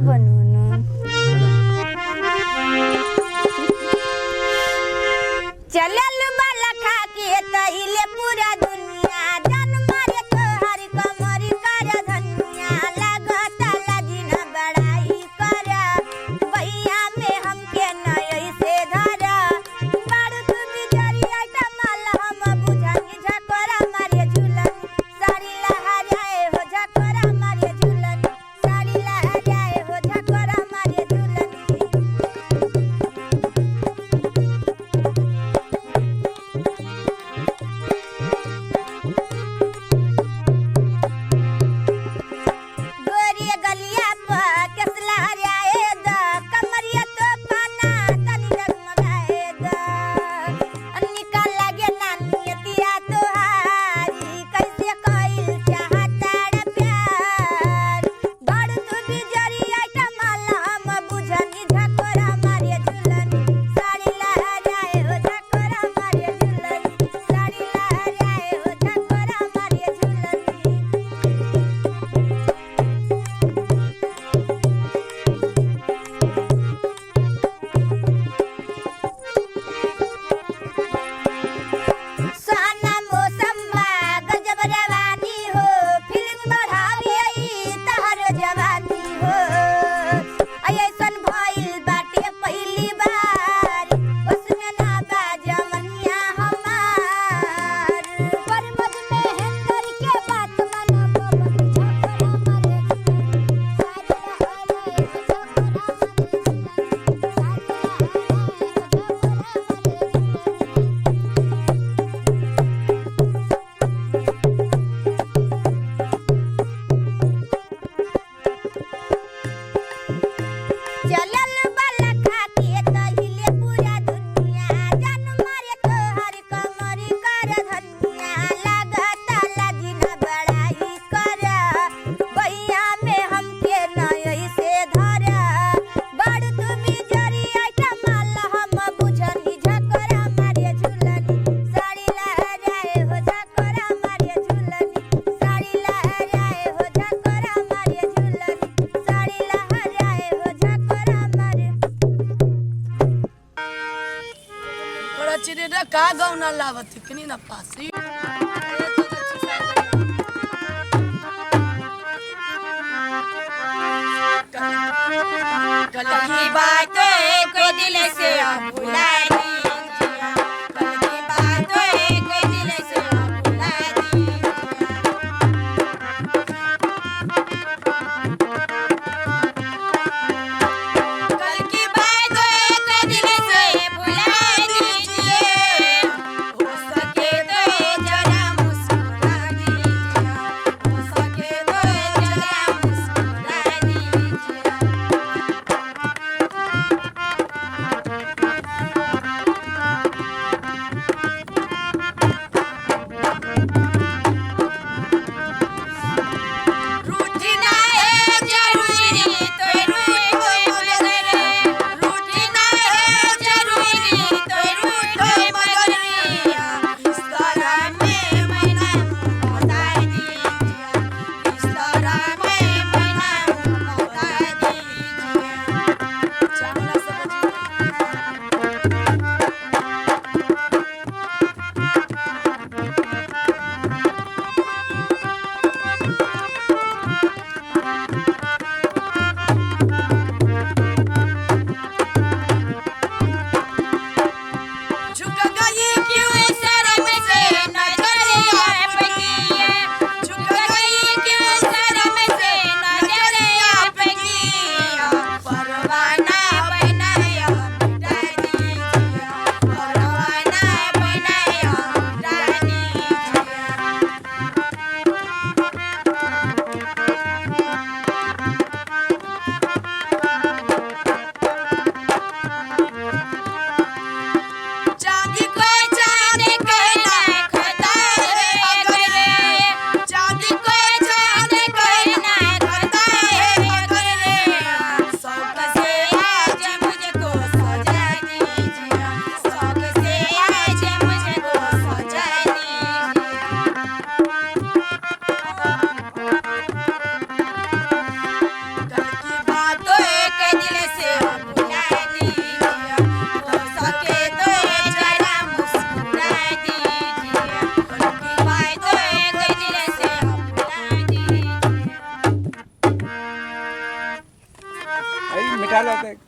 बनून चलल बाला खा के तहिले पूरा दुनिया जान मारे तोहर कमर कर धनिया लागत लजिन बड़ाई कर भैया में हमके नय से धर बाड़ तू बिजरिया टमाल हम बुझनी झकोरा मारे झूलन साड़ी लहराए हो झकोरा मारे झूलन साड़ी लहराए हो झकोरा मारे झूलन। गोरिया गलिया पर केसला हरियाए द कमरिया तो पाना तनी जगमगाए द निकल लगे नानियतिया तोहारी कैसे कइल चाहता रे प्यार बड़ तू बिजरिया टमाल हम बुझनी झकोरा मारे झुलनी साड़ी लहराए हो झकोरा मारे झुलनी साड़ी लहराए हो झकोरा मारे झुलनी। सुहाना मौसम बा गजब रवानी हो फिल्म बढ़ावी आई तहर जवानी हो ऐसन भइल बाटे पहिली बार उसमें ना बा जवनिया हमार परमद में हेंदर के बात मना बबन झकोरा मारे सारी लहराए हो झकोरा मारे सारी लहराए हो झकोरा मारे। चलल बाला खा के तहिले पूरा दुनिया जान मारे तोहर कमर कर धनिया लागत लजिन बड़ाई कर भैया में हमके नय से धर बड़ तू बिजरिया टमाल हम बुझनी झकोरा मारे झुलनी साड़ी लहराए हो झकोरा मारे झुलनी साड़ी लहराए हो झकोरा मारे झुलनी साड़ी लहराए हो झकोरा मारे। बड़ा चिरेरा का गौना लावत कनी ना पासी। कल की बातें को दिल से आप भुला दीजिए, कल की बातें को दिल से आप भुला दीजिए। कल की बातें को दिल से भुला दीजिए, हो सके तो जरा मुस्कुरा दीजिए, हो सके तो जरा मुस्कुरा दीजिए। चलो देख।